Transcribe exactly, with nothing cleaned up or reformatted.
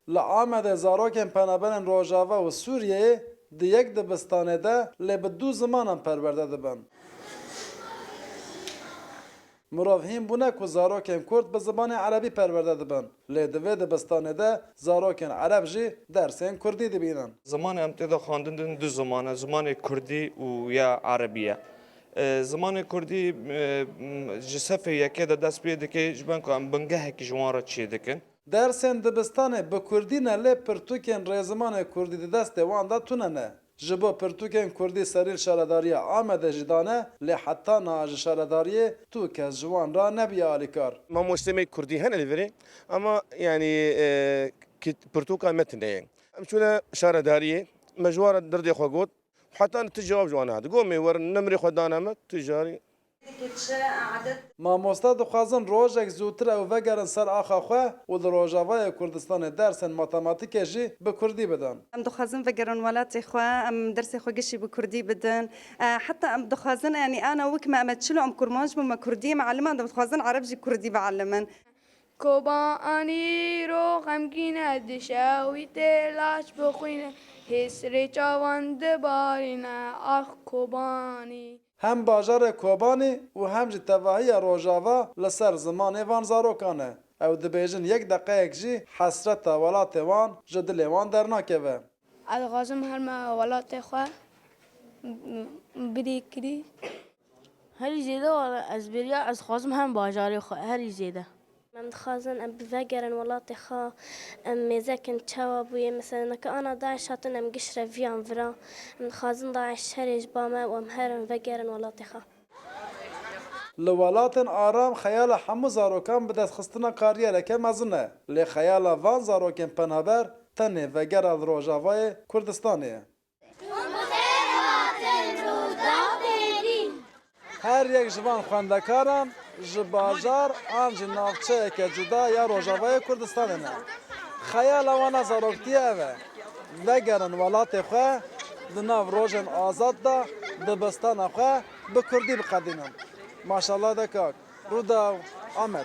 Li Amedê zarokên penaberên Rojava û Sûriyeyê di yek dibistanê de lê bi du zimanan perwerde dibin. Mirov hîn bûne ku zarokên Kurd bi zimanê Erebî perwerde dibin, lê di vê dibistanê de zarokên Ereb jî dersên Kurdî dibînin. Zimanê em tê de xwendin din du ziman e, zimanê Kurdî û ya Erebî ye. E, zimanê Kurdî, e, m, ji sefê yekê de dest pê dike, ji ber ku em bingehekî ji wan re çêdikin. Dersên dibistanê bi Kurdî ne, lê pirtûkên rêzimanê Kurdî di destê wan de tune ne. Ji bo pirtûkên Kurdî serî li Şaredariya Amedê jî dane, lê heta niha ji şaredariyê tu kes ji wan re nebûye alîkar. Mamostê me Kurdî hene li virê, ama, yanî, e, kit-, pirtûka me tune ye. Em çûne şaredariyê, me ji wan re dirdê xwe got, heta tu cewab ji wan nehat. Got, me werin nimrê xwe dane me, tu carî. Mamoste dixwazin rojek zûtir ew vegerin ser axa xwe û li Rojavayê Kurdistanê dersên matematîkê jî bi kurdî bidin. Em dixwazin vegerin welatê xwe, em dersê xwe gişî bi kurdî bidin. E, heta em dixwazin, yanî ana wek me, em çilo em kurmanc bûn, me kurdiyê me eliman de, dixwazin ereb jî kurdî bielimin. Kobanî ro xemgîn e, dişewîte laç bixwîne, hêsrê çavan dibarîne, ax Kobanî. Hem bajarê Kobanî û hem jî tevahiya Rojava li ser zimanê van zarokan e. Ew dibêjin yek deqeyek jî hesreta welatê wan ji dilê wan dernakeve. Ez dixwazim herme welatê xwe bidî kirî. Herî zêde wala ez bêriya ez dixwazim herme bajarê xwe herî zêde. Em dixwazin em vegerin welatê xwe, em mêzekin çawa bûye, mesela neke ana DAIŞ hatin em giş re viyan vira. Em dixwazin DAIŞ herê ji ba me û em herin vegerin welatê xwe. Li welatên aram xeyala hemû zarokan bi destxistina kariyereke mezin e. Lê xeyala van zarokên penaber tenê vegera li Rojavayê Kurdistanê ye. Her yek ji van xwendekaran ji bajar an jî navçeyeke cuda ya Rojavayê Kurdistanê ne. Xeyala wan a zaroktiyê ev e. Vegerin welatê xwe, di nav rojên azad de dibistana xwe bi kurdî biqedînin. Maşallah de kak. Rûdaw, Amed.